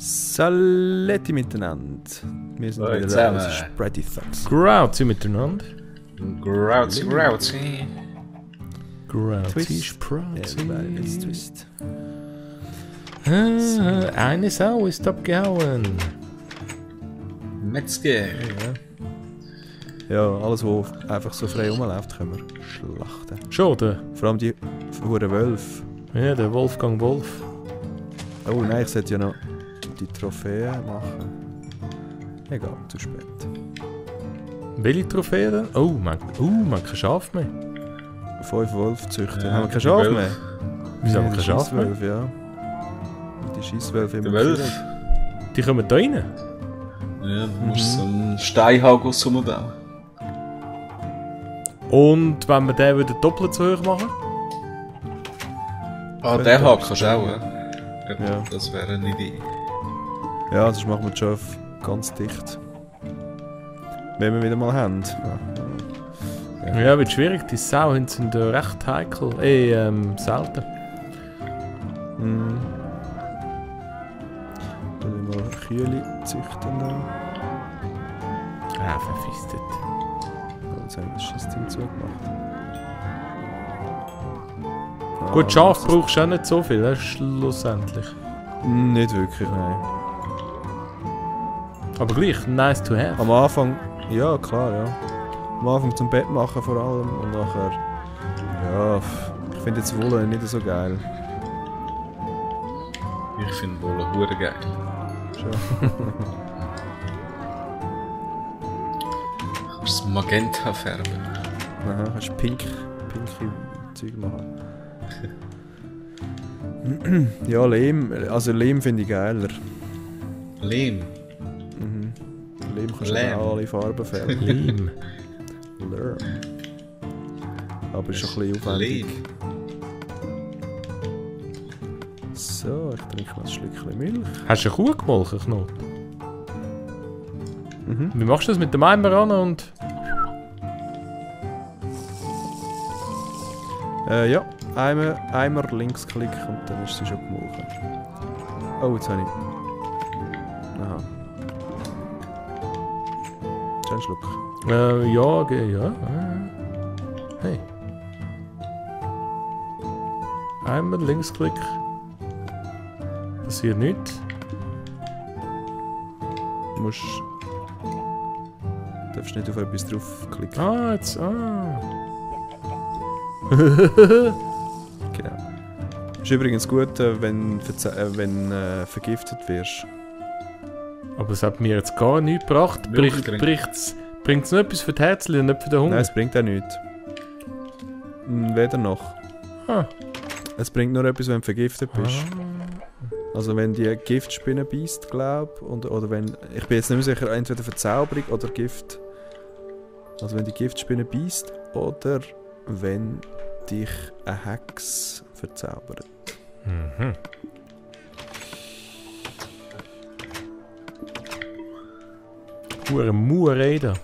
Saletti miteinander. Wir sind wieder zusammen. da, das ist Pretty Thugs. Grauzi miteinander. Grauzi. Grauzi Sprouzi. Jetzt Twist. Eine Sau ist abgehauen. Metzger. Ja, alles, was einfach so frei rumläuft, können wir schlachten. Schon, der. Vor allem die verhuren Wölfe. Ja, der Wolfgang Wolf. Oh nein, ich sollte ja noch die Trophäen machen. Egal, zu spät. Welche Trophäe denn? Oh, man kein Schaf mehr. 5 Wölfe züchten. Ja, Haben wir kein die Schaf Wölfe. mehr? Wieso haben wir die kein Schaf mehr? Scheisswölfe, ja. Und die Scheisswölfe Der immer Wölf. gekillt. Die kommen da rein. Ja, du musst so einen Steinhaus umbauen. Und wenn wir den wieder doppelt so hoch machen? Ah, den Haken kannst du auch, ja. Ja. Das wäre eine Idee. Ja, sonst machen wir die schon ganz dicht. Wenn wir wieder mal haben. Ja, wird schwierig. Die Sauen sind recht heikel. Selten. Mhm. Dann wir mal Kühe züchten. Ah, verfistet. Jetzt haben wir das Scheiss-Ding zugemacht. Gut, Schaf brauchst du auch nicht so viel, schlussendlich. Nicht wirklich, nein. Aber gleich, nice to have. Am Anfang, ja klar, ja. Am Anfang zum Bett machen vor allem und nachher, ja, ich finde jetzt Wolle nicht so geil. Ich finde Wolle hure geil. Schon. Kannst du Magenta färben? Aha, kannst du pinke Zeug machen. Ja, Lehm, also Lehm finde ich geiler. Lehm. Mhm. Lehm kannst du Lehm. auch alle Farben färben. Lehm. Lehm. Aber ist schon ein bisschen aufwendig. Lehm. So, ich trinke mal ein Schlückchen Milch. Hast du eine Kuh gemolken, Knot? Mhm. Wie machst du das mit dem Eimer an und... Ja, einmal Linksklick und dann ist sie schon gemolken. Oh, jetzt habe ich... Aha. Schon einen Schluck. ja, ja. Hey. Einmal Linksklick. Passiert nichts. Du musst... Du darfst nicht auf etwas draufklicken. Ah, jetzt... Ah. Genau. Ist übrigens gut, wenn vergiftet wirst. Aber es hat mir jetzt gar nichts gebracht. Milch Bringt es noch etwas für die Herzchen und nicht für den Hunger? Nein, es bringt auch nichts. Weder noch. Ah. Es bringt nur etwas, wenn du vergiftet bist. Ah. Also wenn die Giftspinne beißt, glaube ich, oder wenn... Ich bin jetzt nicht mehr sicher, entweder Verzauberung oder Gift. Also wenn die Giftspinne beißt oder wenn dich eine Hex verzaubert. Mhm. Hure Murrede.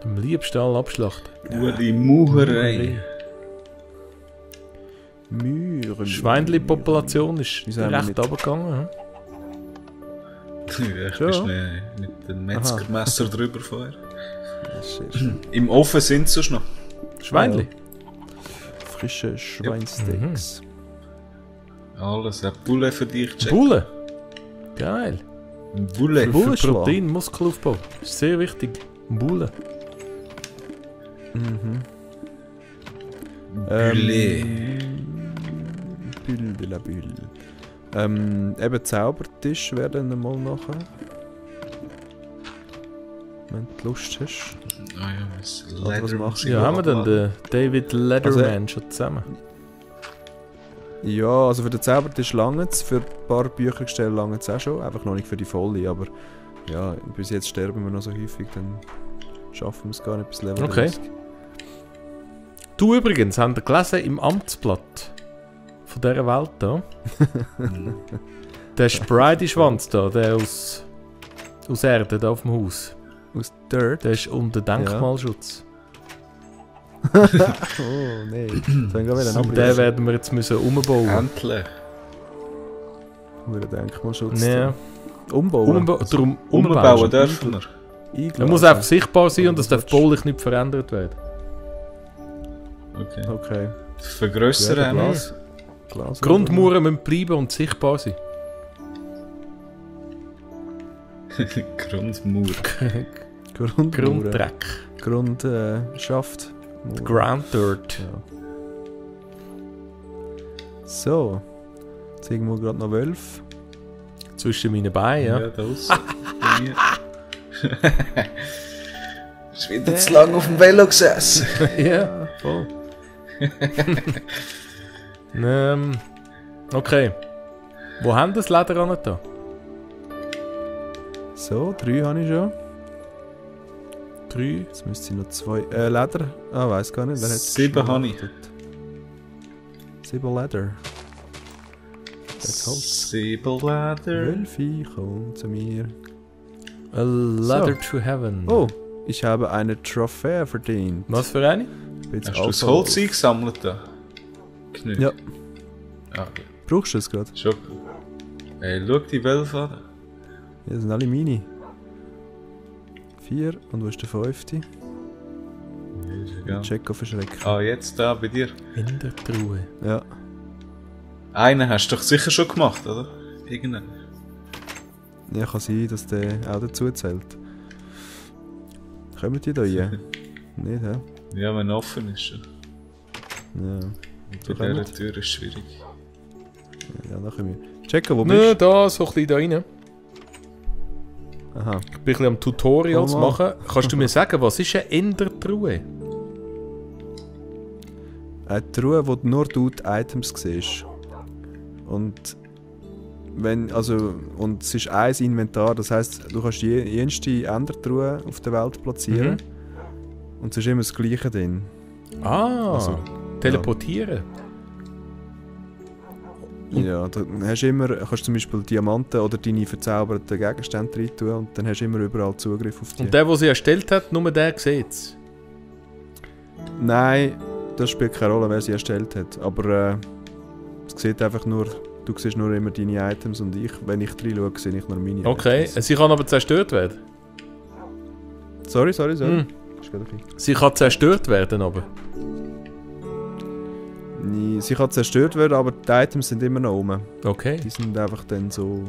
Am liebsten alle abschlachten. Hure Mauerei. Mühren. Schweinli-Population ist Wieso haben wir recht nicht- runtergegangen. Ich Ja. bist mit dem Metzgermesser drüber vorher. Das ist sehr schön. Im Ofen sind sie noch. Schweinli. Frische Schweinsteaks. Alles, ein Bulle für dich, Jack. Bulle. Geil. Ein Bulle. Für Bullenschlag. Protein, Muskelaufbau. Ist sehr wichtig. Bulle. Mhm. Bulle. Bül. Eben Zaubertisch werden wir mal nachher. Wenn du Lust hast. Ah ja, das Oder was machst du? Ja, haben wir dann den David Letterman schon zusammen? Ja, also für den Zaubertisch lange es, für ein paar Büchergestelle lange es auch schon, einfach noch nicht für die volle, aber ja, bis jetzt sterben wir noch so häufig, dann schaffen wir es gar nicht bis Level Okay. 30. Du übrigens, habt ihr gelesen im Amtsblatt von dieser Welt da? Der Spridey-Schwanz da, der aus Erde da auf dem Haus, Aus Dirt? der ist unter Denkmalschutz. Oh nein, dann gehen wir dann Und den werden wir jetzt müssen umbauen. Endlich. Hure Denkmalschutz. Nee. Umbauen. Darum Umbauen dürfen wir. Er muss einfach sichtbar sein und es darf baulich nicht verändert werden. Okay. Okay. Vergrössern. Ja, Glas. Grundmauern müssen bleiben und sichtbar sein. Grundmauer. Grunddreck. Grundschaft. Ground Dirt. Ja. So. Jetzt irgendwo gerade noch Wölfe. Zwischen meinen Beinen, ja. Ja, da aussen. Bei mir. Ist wieder zu lange auf dem Velo gesessen. Ja, voll. Okay. Wo haben das Leder an da? So, 3 habe ich schon. 3. Jetzt müsste ich noch 2. Leder. Ah, weiß gar nicht. 7 habe ich. 7 Leder. Das Holz. 7 Leder. Wölfe, komm zu mir. A ladder to heaven. Oh, ich habe eine Trophäe verdient. Was für eine? Ich bin jetzt Hast du das Alpha Holz Wolf. eingesammelt da? Genug. Ja. Ah, Brauchst du es gerade? schon. Ey, schau die Wölfe an. Ja, das sind alle meine. 4 und wo ist der 5? Ja. Check auf Verschrecken. Ah, jetzt da bei dir. In der Truhe. Ja. Einen hast du doch sicher schon gemacht, oder? Irgendeinen. Ja, kann sein, dass der auch dazu zählt. Kommen die da rein? Nicht, hä? Ja, wenn offen ist. Ja. Bei dieser Tür ist schwierig. Ja, da können wir. Checken, wo Nö, bist da, so ein bisschen da rein. du? Aha. Ich bin ein bisschen am Tutorials Komm mal. machen. Kannst du mir sagen, was ist eine Endertruhe? Eine Truhe, wo du nur die Items siehst. Und wenn, also, und es ist ein Inventar, das heisst, du kannst jenste Endertruhe auf der Welt platzieren. Und es ist immer das Gleiche drin. Ah, Also, teleportieren. Ja, da hast du immer, kannst zum Beispiel Diamanten oder deine verzauberten Gegenstände rein tun und dann hast du immer überall Zugriff auf die. Und der, der sie erstellt hat, nur der sieht es. Nein, das spielt keine Rolle, wer sie erstellt hat. Aber es sieht einfach nur, du siehst nur immer deine Items und ich, wenn ich reinschaue, sehe ich nur meine Okay, Items. sie kann aber zerstört werden. Sorry. Hm. Ist gerade okay. Sie kann zerstört werden, aber. Nee, sie kann zerstört werden, aber die Items sind immer noch oben. Okay. Die sind einfach dann so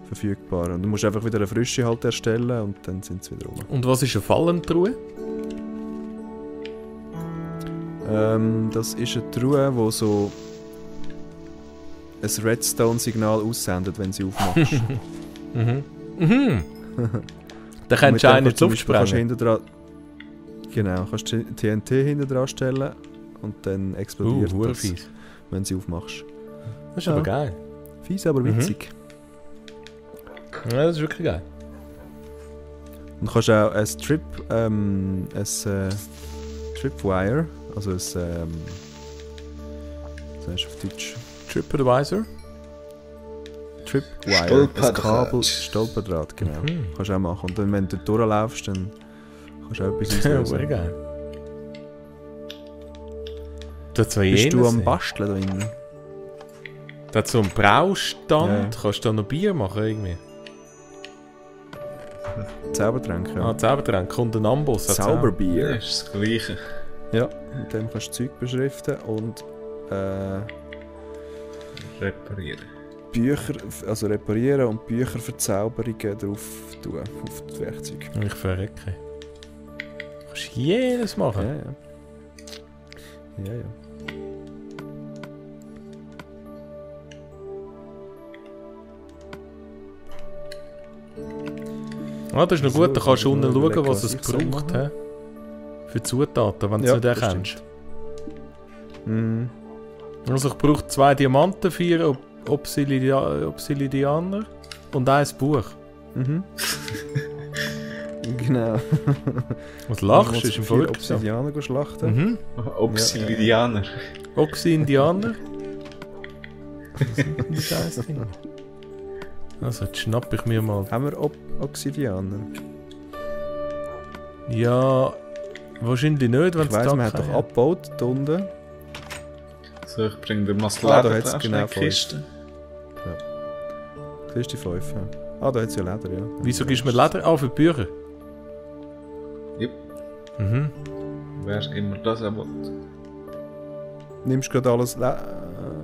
verfügbar. Und du musst einfach wieder eine frische halt erstellen und dann sind sie wieder oben. Und was ist eine Fallentruhe? Das ist eine Truhe, die so ein Redstone-Signal aussendet, wenn sie aufmachst. Mhm. Mhm. Da kannst du einen in die Luft sprengen. Genau, kannst du TNT hinten dran stellen und dann explodiert das, fies. wenn sie aufmachst. Das ist Ja. aber geil. Fies, aber witzig. Ja, das ist wirklich geil. Und du kannst auch ein Tripwire, also ein was heißt auf Deutsch? TripAdvisor. Tripwire, ein Stolperdraht. Kabel, Stolperdraht, genau. Kannst du auch machen. Und dann, wenn du durchlaufst, dann kannst du auch etwas Ja, auslösen. sehr geil. Da hat zwei Bist du Jenes, am ey. Basteln da drin? Da hat so einen Braustand. Ja. Kannst du da noch Bier machen irgendwie? Zaubertränke, ja. Ah, Zaubertränk und ein Amboss. hat's auch. Zauberbier. Das ist das Gleiche. Ja, mit dem kannst du Zeug beschriften und Reparieren. Bücher, also reparieren und Bücher für Zauberungen drauf tun, auf das Werkzeug. Ich verrecke. Du kannst jedes Ja, machen. ja. Ja, ja. Ah, das ist noch So, gut, da kannst du ich unten muss schauen, überlegen, was was es ich soll braucht. machen. He? Für Zutaten, wenn du Ja, es nicht das erkennst. Mhm. Also ich brauche 2 Diamanten, 4 Obsidianer und ein Buch. Mhm. Genau. Was lachst du? Du Ist im 4 Volk. Obsidianer schlachten. Mhm. Obsidianer. Oxy-Indianer. Die scheiß Dinger. Also, jetzt schnapp ich mir mal. Haben wir Obsidianer? Ja, wahrscheinlich nicht, wenn Ich weiss, man hat doch keine- abgebaut da unten. So, ich bring dir mal das Ah, da Leder hat's dran, genau schnell Kiste. Das ist die 5. Ja. Ah, da hat es ja Leder, ja. Wieso gibst du mir Leder an für die Bücher? Yep. Mhm. Wer immer das auch will. Nimmst du gerade alles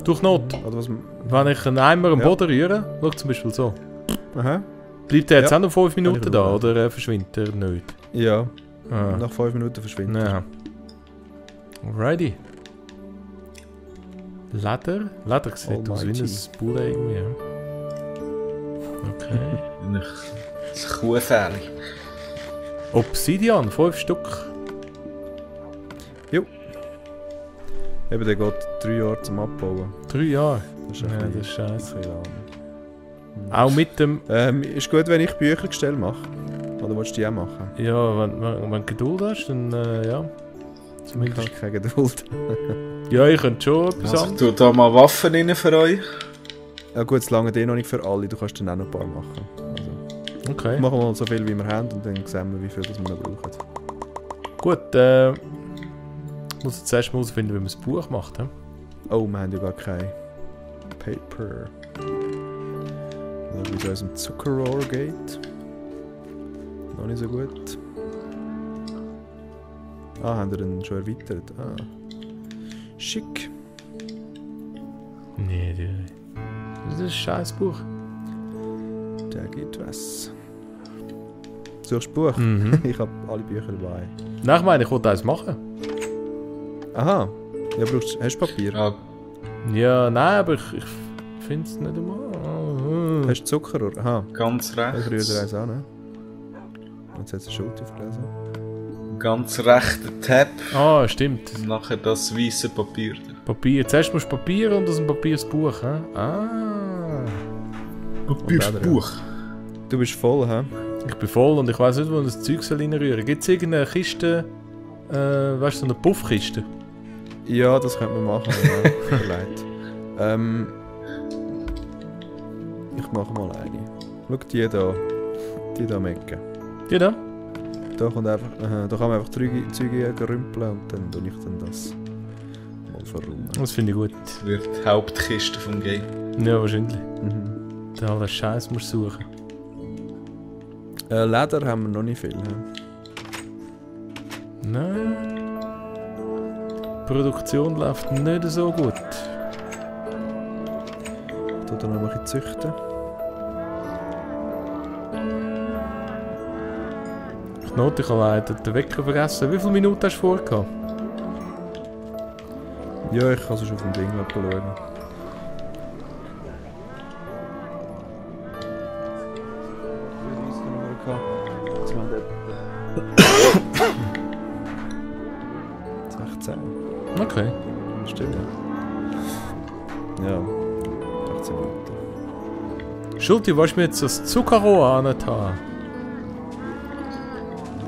Durch Not. oder was? Wenn ich einen Eimer am Ja. Boden rühre, schau zum Beispiel so. Aha. Bleibt der jetzt Ja. auch noch 5 Minuten Kann ich da schauen. oder verschwindet er nicht? Ja, Ah. nach 5 Minuten verschwindet er. Ja. Alrighty. Leder? Leder sieht aus wie Almighty. ein Bulle irgendwie. Ja. Okay. Das ist Kuhfähli. Obsidian, 5 Stück. Eben, der geht 3 Jahre zum Abbauen. 3 Jahre. Das ist Ja, ein das bisschen- ist scheiße. ein bisschen lang. Auch mit dem. Ist gut, wenn ich Büchergestell mache. Oder willst du die auch machen? Ja, wenn du Geduld hast, dann ja. Ich Zumindest. habe keine Geduld. Ja, ich könnte schon etwas Also ich anderes. tue da mal Waffen rein für euch. Ja gut, es lange noch nicht für alle. Du kannst dann auch noch ein paar machen. Also, Okay. machen wir mal so viel, wie wir haben und dann sehen wir, wie viel das wir noch brauchen. Gut, muss jetzt erst mal herausfinden, wie man das Buch macht. He? Oh, wir haben ja gar kein Paper. Oder wie es unserem Zuckerrohr geht. Noch nicht so gut. Ah, haben wir den schon erweitert? Ah. Schick. Nee, das ist ein scheiß Buch. Da geht was. Suchst du Buch? Mhm. Ich habe alle Bücher dabei. Nein, ich meine, ich wollte eins machen. Aha. Ja, hast du Papier? Ja, Ja, nein, aber ich finde es nicht einmal. Hast du Zuckerrohr? Aha. ganz Ich rühre dir rechts. eins an, ne? Jetzt hat es eine Schulter verlesen. Ganz rechter Tab. Ah, stimmt. Und nachher das weiße Papier. Papier. Zuerst musst du Papier und aus dem Papier das Buch. He? Ah. Papierbuch. Du bist voll, hä? Ich bin voll und ich weiß nicht, wo das Zeug soll reinrühren. Gibt es irgendeine Kiste, weißt du, so eine Puffkiste? Ja, das könnte man machen, ja. Tut mir leid. Ich mache mal eine. Schau die da. Die da am Ecke. Die da? Da kommt einfach, da kann man einfach Züge rümpeln und dann tue ich dann das mal verräumen. Das finde ich gut. Das wird die Hauptkiste vom Game. Ja, wahrscheinlich. Mhm. Da alles Scheiß musst du suchen. Leder haben wir noch nicht viel. He? Nein. Die Produktion läuft nicht so gut. Ich tue da noch ein bisschen züchten. Knot, ich habe leider den Wecker vergessen. Wie viele Minuten hast du vorgehabt? Ja, ich kann es schon auf dem Ding schauen. Okay. Stimmt. Ja. 18 Minuten. Schulti, willst du mir jetzt das Zuckerrohr angetan?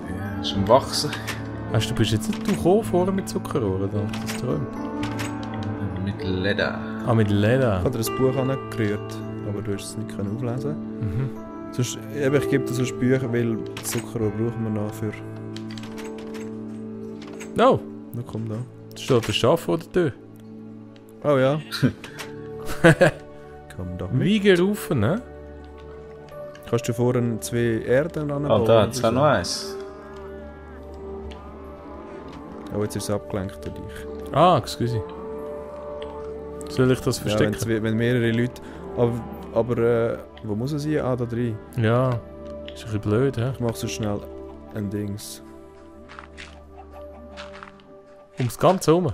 Ja, ist am Wachsen. Hast du bist jetzt nicht du gekommen vorher mit Zuckerrohr, oder? Das träumt. Mit Leder. Ah, mit Ich Leder. habe dir das Buch angerührt, aber du hast es nicht auflesen. Mhm. Sonst, eben, ich gebe dir sonst Bücher, weil Zuckerrohr brauchen wir noch für... No, Na komm da. da steht ein Schaf vor der Tür. Oh ja. Komm doch mit. Wie gerufen, ne? Kannst du vorne 2 Erden anbauen? Ah, da oder hat es auch so? noch eins. Oh, jetzt ist es abgelenkt durch dich. Ah, excuse. Soll ich das Ja, verstecken? wenn mehrere Leute... Aber wo muss er sein? Ah, da drin. Ja, ist ein bisschen blöd, hä? Ich mach so schnell ein Dings. Ums Ganze herum.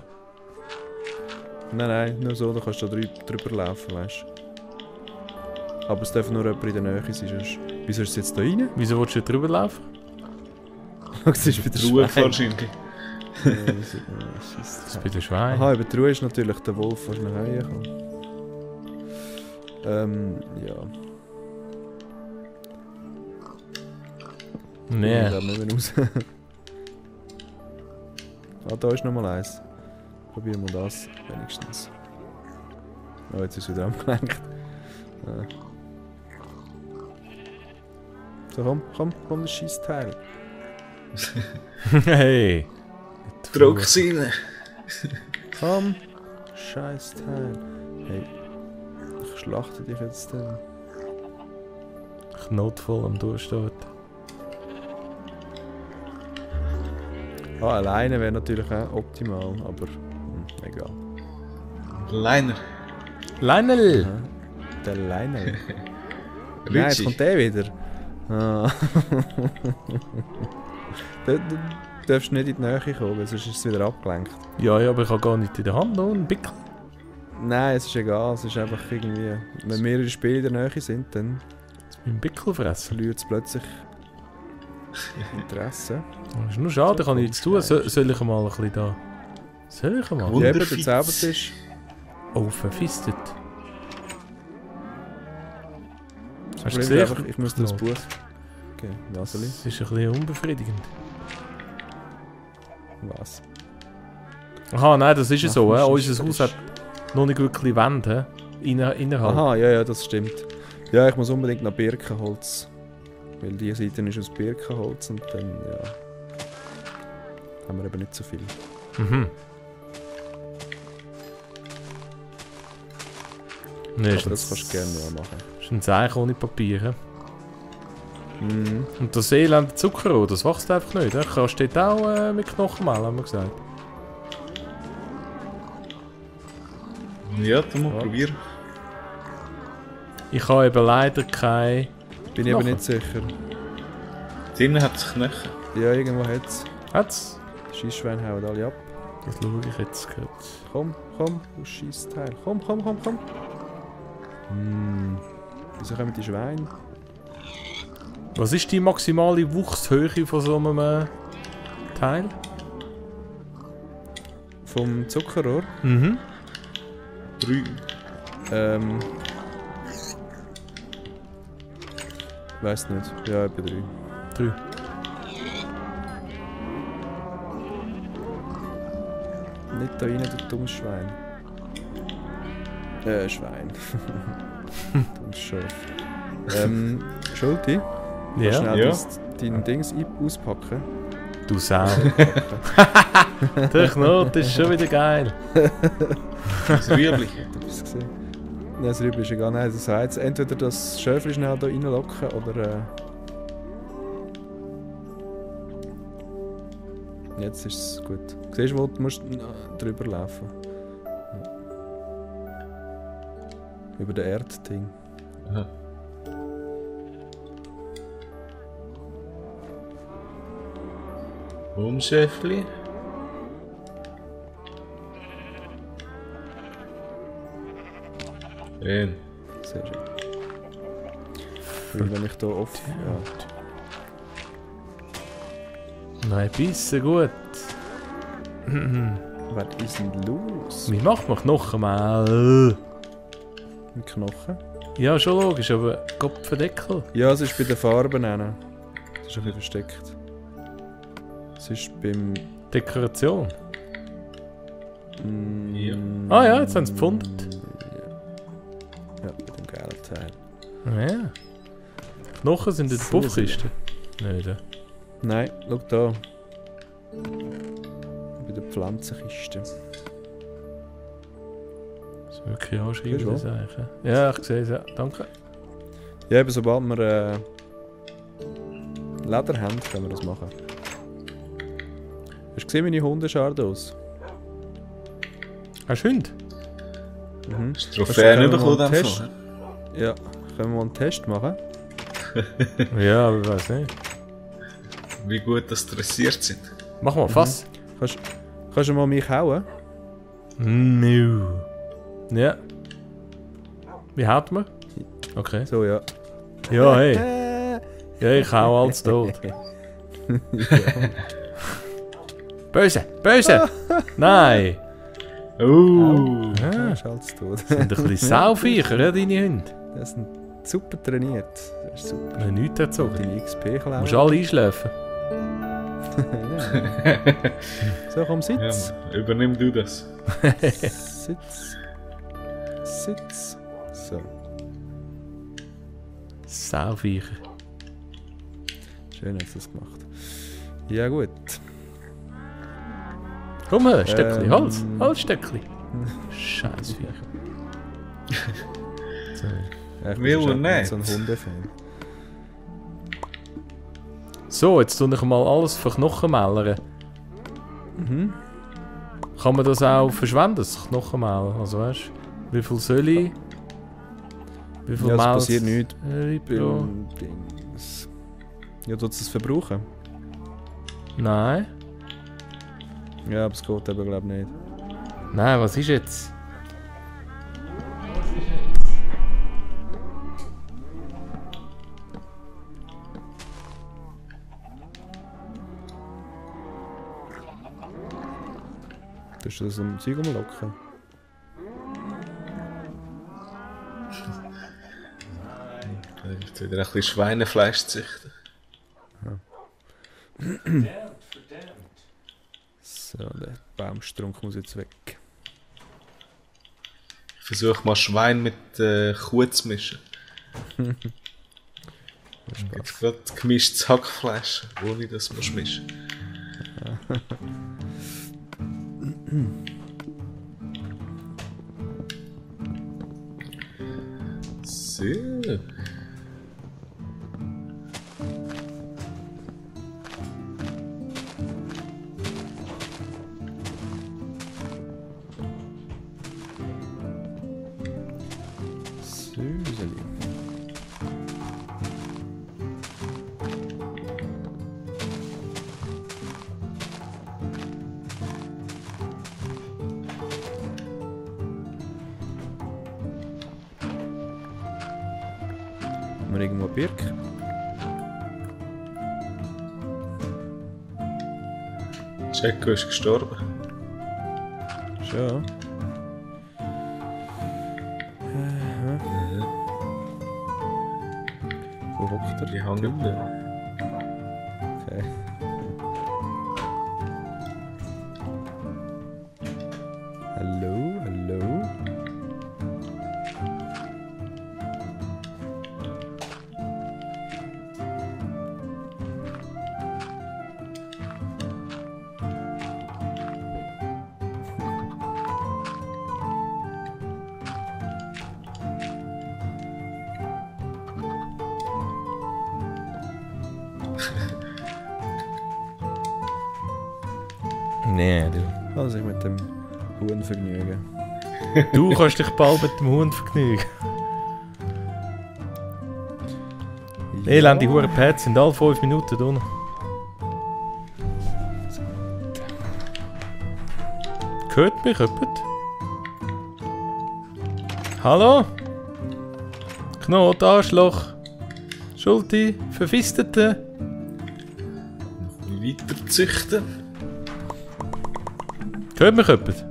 Nein, nur so, da kannst du da drüber laufen, weißt du. Aber es darf nur jemand in der Nähe sein, sonst... Wieso ist es jetzt da rein? Wieso willst du drüber laufen? Es ist wieder Ruhe Schwein. wahrscheinlich. Das ist bei den Schweinen. Aha, über die Ruhe ist natürlich der Wolf, der schnell herkommt. Ja. Nee. Ich glaube nicht mehr raus. Ah, da ist nochmal eins. Probieren wir das wenigstens. Oh, jetzt ist es wieder abgelenkt. Ah. So, komm, das Scheissteil. Hey. Druck's rein. Komm, Scheißteil. Hey, ich schlachte dich jetzt dann. Notfall am Durchstart. Ah, alleine wäre natürlich auch optimal, aber egal. Liner. Lionel! Ja, der Lionel. Nein, jetzt Rütschi. kommt der wieder. Ah. Du darfst nicht in die Nähe kommen, weil sonst ist es wieder abgelenkt. Ja, aber ich habe gar nicht in der Hand noch einen Pickel. Nein, es ist egal, es ist einfach irgendwie... Wenn mehrere Spiele in der Nähe sind, dann Jetzt bin ich einen Pickel fressen. verliert es plötzlich Interesse. Das ist nur schade, So kann ich nichts tun. Soll ich mal ein bisschen da... Soll ich mal? Ja, eben, der Wunderfitz. Zaubertisch. Oh, verfistet. Hast du Problem ist gesehen? einfach, ich muss dir das Buch geben. Das Wasserli. ist ein bisschen unbefriedigend. Was? Aha, nein, das ist ja Ach, so. das ist- Unser Haus hat noch nicht wirklich Wände innerhalb. Aha, ja, das stimmt. Ja, ich muss unbedingt nach Birkenholz. Weil die Seite ist aus Birkenholz und dann, ja... haben wir eben nicht so viel. Mhm. Nee, Aber das kannst du gerne noch machen. ist ein Zeichen ohne Papier. Mhm. Und das elende Zuckerrohr, das wächst einfach nicht. Er steht auch mit Knochenmehl, haben wir gesagt. Ja, du musst Ja. probieren. Ich habe eben leider keine... Bin ich aber Knochen. nicht sicher. Drinnen hat es Knochen. Ja, irgendwo hat es. Hat's? Die Scheissschweine hauen alle ab. Das schaue ich jetzt kurz. Komm, du Scheissteil. Komm. Wieso kommen die Schweine? Was ist die maximale Wuchshöhe von so einem Teil? Vom Zuckerrohr? Mhm. 3. Weiß nicht. Ja, etwa 3. 3. Nicht da rein, du dummes Schwein. Schwein. Dummes Schaf. Schulti? Ja. Schnell Ja. dein Dings auspacken. Du Sau. Der Knot ist schon wieder geil. Das Rüebli. Du hast es gesehen. Nein, das Rüebli ist egal. Nein, das heißt, entweder das Schöfli schnell hier reinlocken oder... Jetzt ist es gut. Siehst du, wo du musst drüber laufen. Ja. Über den Erdding. Aha. Schäfli. Schön. Sehr schön. Weil wenn ich hier oft... Ja. Nein, bisschen gut. Was ist denn los? Wie macht man Knochenmehl? Mit Knochen? Ja, schon logisch, aber Gott verdeckel. Ja, es ist bei den Farben. Das ist ein bisschen versteckt. Es ist beim... Dekoration. Ja. Ah ja, jetzt haben sie gefunden. Ja, mit dem gelben Teil. Ja. Knochen sind in der So Puffkiste. Nicht, Nein, schau da. Bei der Pflanzenkiste. Das ist wirklich anschreiben, Siehst du das eigentlich. Ja, ich sehe es, ja. Danke. Ja, eben sobald wir Leder haben, können wir das machen. Hast du gesehen, meine Hunde schauen aus? Hast du Hunde? Mhm. Hast du Trophäen Können wir bekommen? mal einen dann Test? so, hä? Ja, können wir mal einen Test machen? Ja, aber ich weiß nicht. Wie gut das dressiert sind. Mach mal, Fass. Kannst du mal mich hauen? No. Ja. Wie haut man? Okay. So, ja. Ja, hey. Ja, ich hau alles tot. Böse! Böse! Nein! Oh. Ja, ist alles tot. sind ein bisschen Sauviecher, ja, deine Hunde. Das sind super trainiert. Das ist super. Noch nichts erzogen. Deine XP Du klauen. musst alle einschlafen. So, komm, sitz. Ja, übernimm du das. Sitz. Sitz. So, Sauviecher. schön hast du das gemacht. Ja, gut. Komm her, Stöckli, Holz. Ähm. Holzstöckli. Scheiß Viecher. So. Ja, ich Will bin er nicht nicht. so ein Hundefan. So, jetzt tue ich mal alles für Knochenmehlern. Mhm. Kann man das auch verschwenden, das Knochenmehl? Also weißt du, wie viel soll ich? Wie viel Ja, es Mehl passiert nichts. Pro? Beim Dings. Ja, tut es verbrauchen? Nein. Ja, aber es geht eben, glaube ich, nicht. Nein, was ist jetzt? Tust du das am Zeug umlocken? Ich will wieder ein bisschen Schweinefleisch züchten. So, der Baumstrunk muss jetzt weg. Ich versuche mal Schwein mit Kuh zu mischen. Jetzt gerade gemischtes Hackfleisch, ohne dass man es mischen. So. Süßeli. Haben wir irgendwo Birk? Jacko ist gestorben. Schon. Wo hockt er? Die hängen da. Okay. Hallo, hallo. Nee, du. Also ich mit dem Huhn vergnügen. Du kannst dich bald mit dem Hund vergnügen. Elende Hurenpads sind alle 5 Minuten drin. Hört mich jemand? Hallo? Knot, Arschloch. Schulti, Verfistete. Weiter züchten. Hört mich jemand?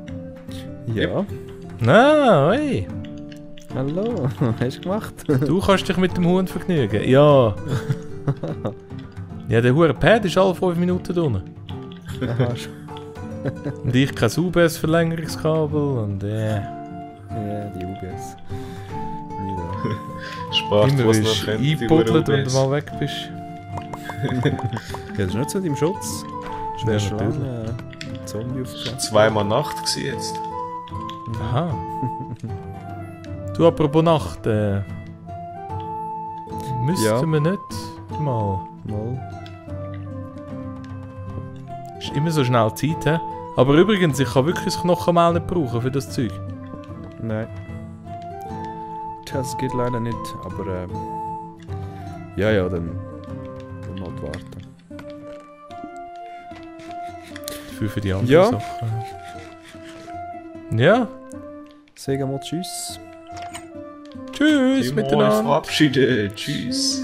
Ja. Nein, hey. Hallo, hast du gemacht? Du kannst dich mit dem Hund vergnügen. Ja. Ja, der Hurenpad ist alle 5 Minuten drin. Aha, schon. Und ich kein UBS-Verlängerungskabel und Ja, die UBS. Wieder. Spart, immer was bist noch kennt, die eingebuddelt, wenn du UBS. mal weg bist. Ja, das ist nicht so in deinem Schutz. Ja, Schnell schon natürlich. ein Zombie Das war aufgesetzt. 2-mal Nacht gewesen jetzt. Aha. Du, apropos Nacht, müssten Ja. wir nicht mal... Mal. Ist immer so schnell Zeit, hä? Aber übrigens, ich kann wirklich das Knochenmehl nicht brauchen für das Zeug. Nein. Das geht leider nicht, aber ja, dann müssen wir halt warten. Für die anderen Ja. Sachen. Ja, Sagen wir Tschüss. tschüss Mal miteinander. verabschieden. Tschüss.